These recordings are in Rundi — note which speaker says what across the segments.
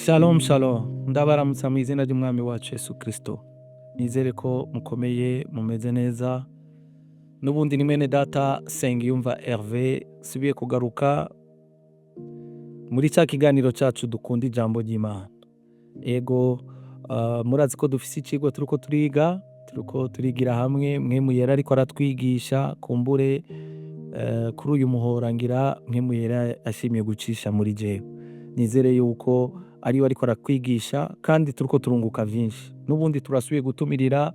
Speaker 1: Shalom shalom, ndabaramutsa mu izina ry'Umwami wacu Yesu Kristo. Nizere ko mukomeye, mumeze neza. N'ubundi ni mwene data Sengiyumva Hervé, subiye kugaruka muri ca kiganiro cacu dukunda ijambo ry'Imana. Ego, murazi ko dufise icigwa turiko turiga, turiko turigira hamwe. Mpwemu Yera ariko aratwigisha. Kumbure kuri uyu muhora ngira Mpwemu Yera yashimye gucisha muri jewe. Nizere yuko ariwe ariko arakwigisha kandi turiko turunguka vyinshi. N'ubundi turasubiye gutumirira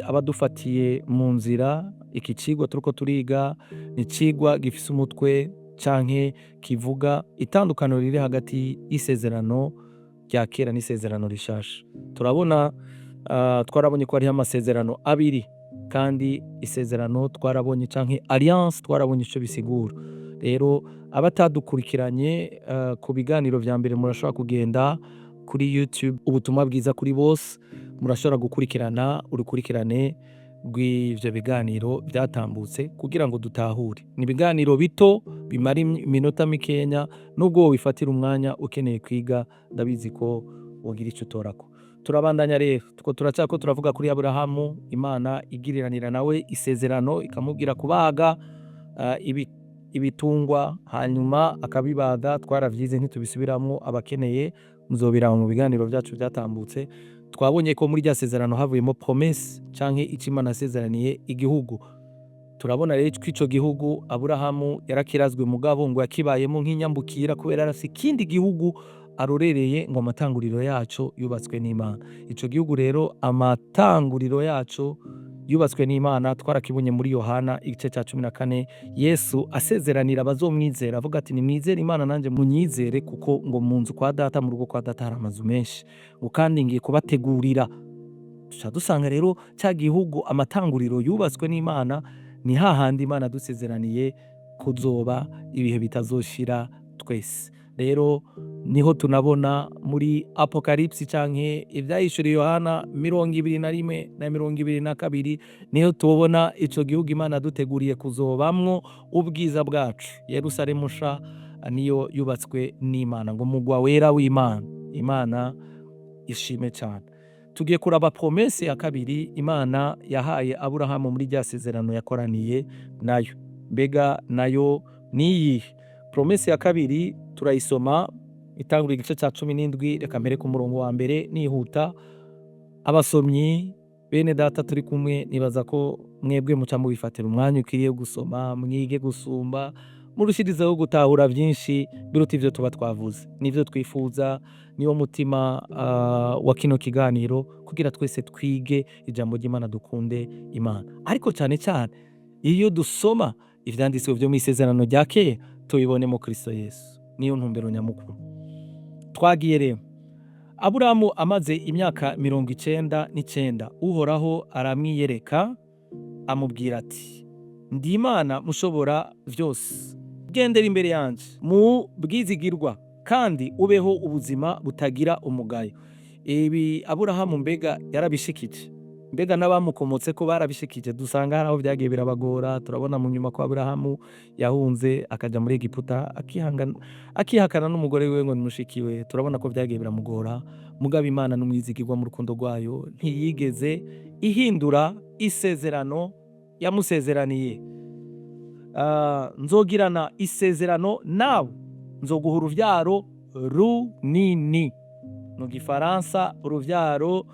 Speaker 1: abadufatiye mu nzira. Iki cigwa turiko turiga ni icigwa gifise umutwe canke kivuga itandukaniro riri hagati y'isezerano rya kera n'isezerano rishasha. Turabona, twarabonye ko hariho amasezerano abiri, kandi isezerano twarabonye canke alliance twarabonye ico bisigura. Rero abatadukurikiranye ku biganiro vya mbere, murashobora kugenda kuri YouTube Ubutumwa Bwiza Kuri Bose, murashobora gukurikirana urukurikirane rw'ivyo biganiro vyatambutse kugira ngo dutahure. Ni ibiganiro bito bimara iminota mikenya, nubwo wobifatira umwanya ukeneye kwiga, ndabizi ko wogira ico utorako. Turabandanya rero, tuko turacako turavuga kuri Aburahamu, Imana igiriranira nawe isezerano, ikamubwira kubaga ibitungwa, hanyuma akabibaga. Twaravyize, ntitubisubiramwo, abakeneye muzobiraba mu biganiro vyacu vyatambutse. Twabonye ko muri rya sezerano havuyemo promesse canke ico Imana yasezeraniye igihugu. Turabona rero ko ico gihugu Aburahamu yarakirazwe, mugabo ngo yakibayemo nk'inyambukira, kubera yarafise ikindi gihugu arorereye, ngo amatanguriro yaco yubatswe n'Imana. Ico gihugu rero amatanguriro yaco yubatswe n'Imana twarakibonye muri Yohana igice cya 14, Yesu asezeranira abazomwizera, avuga ati: "Nimwizere Imana, nanjye munyizere, kuko ngo mu nzu kwa Data, mu rugo kwa Data hari amazu menshi, ngo kandi ngiye kubategurira." Tuca dusanga rero cya gihugu amatanguriro yubatswe n'Imana ni hahandi Imana dusezeraniye kuzoba ibihe bitazoshira twese. Rero niho tunabona muri Apokalipsi canke Ivyahishuriwe Yohana 21 na 22, niho tubona ico gihugu Imana duteguriye kuzobamwo ubwiza bwacu. Yerusalemu Nsha niyo yubatswe n'Imana, ngo mugwa wera w'Imana. Imana ishime cyane. Tugiye kuraba promesse ya kabiri Imana yahaye Aburahamu muri rya sezerano yakoraniye nayo. Mbega nayo niyihe promesse ya kabiri? Turayisoma itangura igice cya 17. Reka mbere ku murongo wa mbere nihuta. Abasomyi bene data turi kumwe, nibaza ko mwebwe muca mubifatira umwanya ukwiriye gusoma, mwige gusumba, murushirizeho gutahura byinshi biruta ivyo tuba twavuze. Nivyo twifuza, niwo mutima wa kino kiganiro, kugira twese twige ijambo ry'Imana, dukunde Imana. Ariko cyane cyane iyo dusoma ivyanditswe vyo mu isezerano rya kera, tubibonemo Kristo Yesu. Niyo ntumbero nyamukuru. Twagiye rero. Aburahamu amaze imyaka 99, Uhoraho aramwiyereka, amubwira ati: "Ndi Imana Mushobora Vyose, gendera imbere yanje mu bwizigirwa kandi ubeho ubuzima butagira umugayo." Ibi Aburahamu mbega yarabishikije? Mbega n'abamukomotse ko barabishikije? Dusanga hari aho byagiye birabagora. Turabona mu nyuma ko Aburahamu yahunze akaja muri Egiputa, akihakana n'umugore wiwe ngo ni mushiki we. Turabona ko byagiye biramugora, mugabo Imana n'umwizigirwa mu rukundo rwayo, ntiyigeze ihindura isezerano yamusezeraniye. "Nzogirana isezerano nawe, nzoguha uruvyaro runini." Mu gifaransa uruvyaro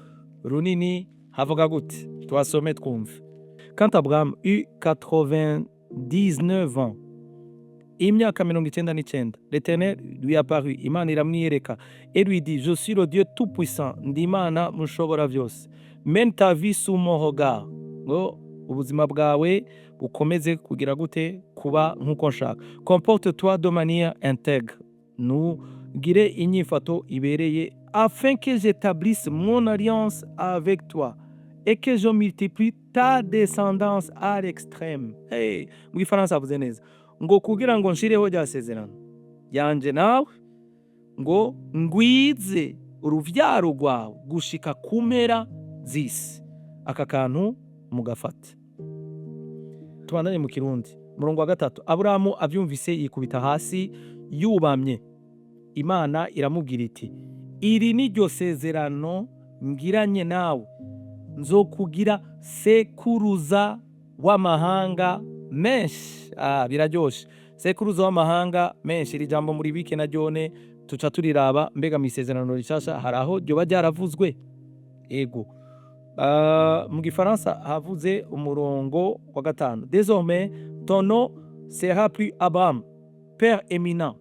Speaker 1: runini havuga gute? Twasome twumve. Quand Abraham eut 99 ans, imyaka 99, l'Éternel lui apparut, Imana iramwiyereka, et lui dit: "Je suis le Dieu tout-puissant, ndi Imana Mushobora Vyose. Mène ta vie sous mon regard", ngo ubuzima bwawe bukomeze kugira gute? Kuba nk'uko nshaka. "Comporte-toi de manière intègre", nugire inyifato ibereye, "afin que j'établisse mon alliance avec toi et que je multiplie ta descendance à l'extrême." Hey, mu gifaransa avuze neza ngo kugira ngo nshireho rya sezerano yanje nawe, ngo ngwize uruvyaro rwawe gushika ku mpera z'isi. Aka kantu mugafate. Tubandanye mu Kirundi, murongo wa gatatu. Aburahamu avyumvise yikubita hasi yubamye. Imana iramubwira iti: "Iri ni ryo sezerano ngiranye nawe, nzokugira sekuruza w'amahanga menshi." Ah, biraryoshe, sekuruza w'amahanga menshi. Iri jambo muri bike na ryone tuca turiraba. Mbega mu isezerano rishasha hari aho ryoba ryaravuzwe? Ego. Mu gifaransa havuze umurongo wa 5: "Désormais ton nom sera plus Abraham, père éminent."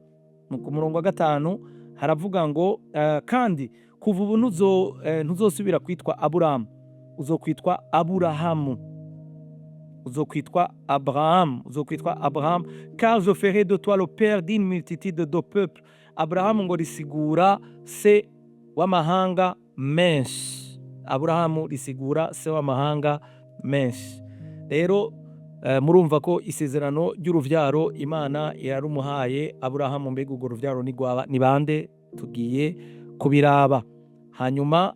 Speaker 1: Ku murongo wa 5 haravuga ngo kandi kuva ubu ntuzosubira kwitwa Aburahamu, uzokwitwa Aburahamu, uzokwitwa Abraham, uzokwitwa Abraham, car je ferai de toi le père d'une multitude de peuples. Abrahamu ngo risigura se w'amahanga menshi. Aburahamu risigura se w'amahanga menshi. Rero murumva ko isezerano ry'uruvyaro Imana yarumuhaye Aburahamu. Mbega urwo ruvyaro ni rwaba ni bande? Tugiye kubiraba. Hanyuma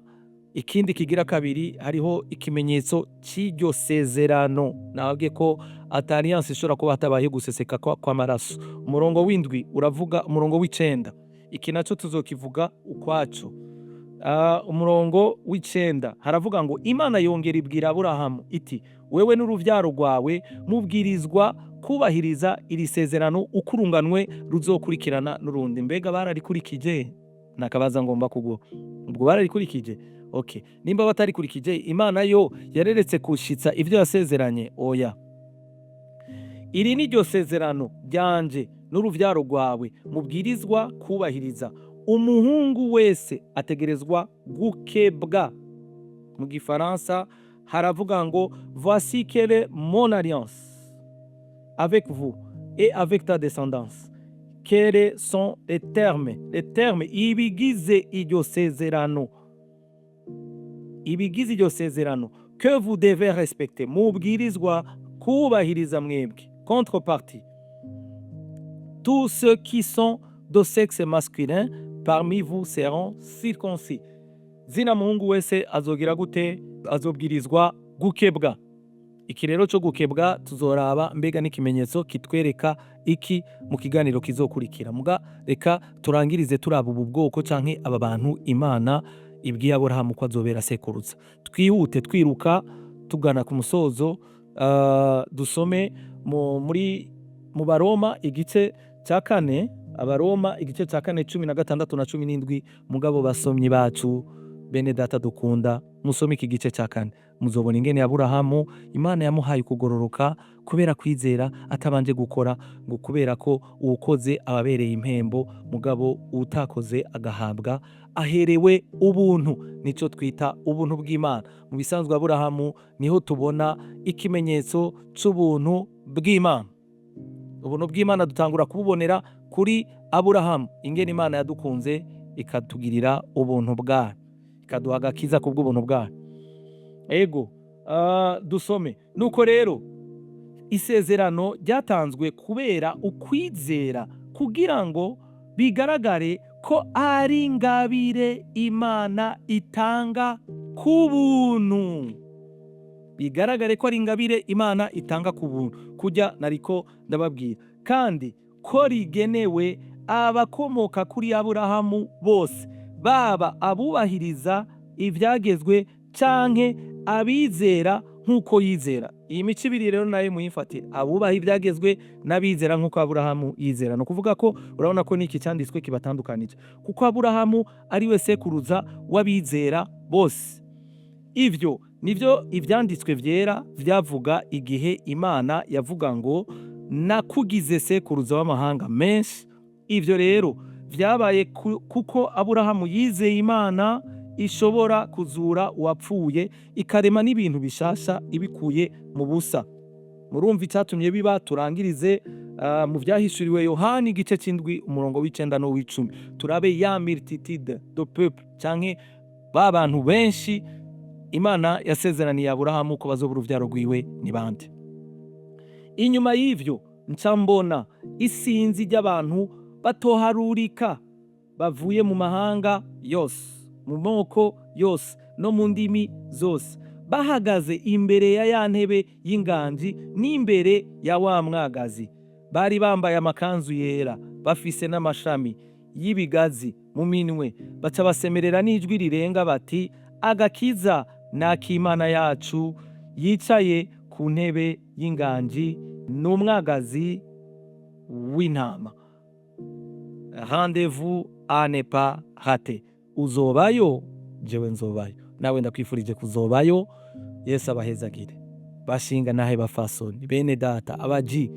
Speaker 1: ikindi kigira kabiri, hariho ikimenyetso cy'iryo sezerano. Nababwiye ko ata alliance ishobora kuba hatabaye guseseka kw'amaraso. Umurongo w'7 uravuga, umurongo w'9, iki naco tuzokivuga ukwaco. Umurongo w'9 haravuga ngo: "Imana yongera ibwira Aburahamu iti: 'Wewe n'uruvyaro rwawe mubwirizwa kubahiriza iri sezerano uko urunganwe ruzokurikirana n'urundi.'" Mbega bararikurikije? Nakabaza ngomba kuguha. Ubwo bararikurikije? Okay, nimba batarikurikije, Imana yo yareretse kushitsa ivyo yasezeranye? Oya. "Iri ni ryo sezerano ryanje n'uruvyaro rwawe mubwirizwa kubahiriza: umuhungu wese ategerezwa gukebwa." Mu gifaransa haravuga ngo: "Voici quelle est mon alliance avec vous et avec ta descendance." Quels sont les termes? Les termes, ibigize iryo sezerano, ibigize iryo sezerano, que vous devez respecter, mubwirizwa kubahiriza mwebwe. Contrepartie: tous ceux qui sont de sexe masculin parmi vous seront circoncis. Zina muhungu wese azogira gute? Azobwirizwa gukebwa. Iki rero cyo gukebwa tuzoraba mbega n'ikimenyetso kitwereka iki mu kiganiro kizokurikira. Muga reka turangirize turaba ubu bwoko canke aba bantu Imana ibwiye Aburahamu ko azobera sekuruza. Twihute, twiruka tugana ku musozo, dusome muri mu Baroma igice cya 4, Abaroma igice cya 4, 16 na 17. Mugabo basomyi bacu, bene data dukunda, musome iki gice cya 4, muzobona ingene Aburahamu Imana yamuhaye ukugororoka kubera kwizera atabanje gukora, ngo kubera ko uwukoze ababereye impembo, mugabo uwutakoze agahabwa aherewe ubuntu. Nico twita ubuntu bw'Imana. Mu bisanzwe Aburahamu niho tubona ikimenyetso c'ubuntu bw'Imana. Ubuntu bw'Imana dutangura kububonera kuri Aburahamu, ingene Imana yadukunze ikatugirira ubuntu bwayo, ikaduha agakiza kubw'ubuntu bwayo. Ego, dusome: "Nuko rero isezerano ryatanzwe kubera ukwizera, kugira ngo bigaragare ko ari ingabire Imana itanga ku buntu." Bigaragare ko ari ingabire Imana itanga ku buntu, kujya nariko ndababwira, kandi ko rigenewe abakomoka kuri Aburahamu bose, baba abubahiriza ivyagezwe canke abizera nk'uko yizera. Iyi mico ibiri rero nayo muyifatire: abubaha ibyagezwe n'abizera nk'uko Aburahamu yizera. Ni ukuvuga ko urabona ko n'iki cyanditswe kibatandukanije, kuko Aburahamu ari we sekuruza w'abizera bose. Ivyo nivyo ivyanditswe vyera vyavuga igihe Imana yavuga ngo: "Nakugize sekuruza w'amahanga menshi." Ivyo rero vyabaye kuko Aburahamu yizeye Imana ishobora kuzura uwapfuye, ikarema n'ibintu bishasha ibikuye mu busa. Murumva icyatumye biba. Turangirize mu vyahishuriwe Yohani igice c'7, umurongo w'9 n'uw'icumi, turabe ya multitude de peuple canke ba bantu benshi Imana yasezeraniye Aburahamu ko bazoba uruvyaro rwiwe ni bande. "Inyuma y'ivyo nca mbona isinzi ry'abantu batoharurika bavuye mu mahanga yose, mu moko yose no mu ndimi zose, bahagaze imbere ya ya ntebe y'inganji n'imbere ya wa mwagazi. Bari bambaye amakanzu yera, bafise n'amashami. y'ibigazi mu minwe, baca basemerera n'ijwi rirenga bati: "Agakiza ni ak'Imana yacu yicaye ku ntebe y'inganji n'umwagazi w'intama." Rendez-vous à ne pas rater. Uzobayo? Jewe nzobayo, nawe ndakwifurije kuzobayo. Yesu abahezagire, bashinga nahe, bafasoni, bene data, abaji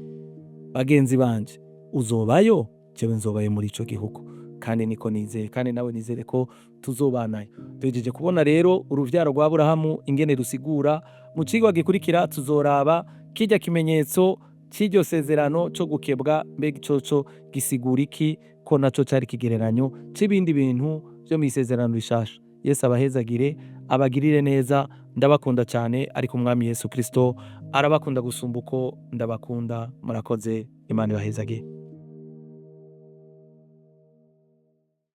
Speaker 1: bagenzi banje. Uzobayo? Jewe nzobayo muri ico gihugu, kandi niko nizeye, kandi nawe nizere ko tuzobanayo. Tuhejeje kubona rero uruvyaro rwa Aburahamu ingene rusigura. Mu cigwa gikurikira tuzoraba kirya kimenyetso c'iryo sezerano co gukebwa, mbega icoco gisigura iki, ko naco cari ikigereranyo c'ibindi bintu vyo mw'isezerano rishasha. Yesu abahezagire, abagirire neza. Ndabakunda cyane, ariko Umwami Yesu Kristo arabakunda gusumba uko ndabakunda. Murakoze, Imana ibahezagire.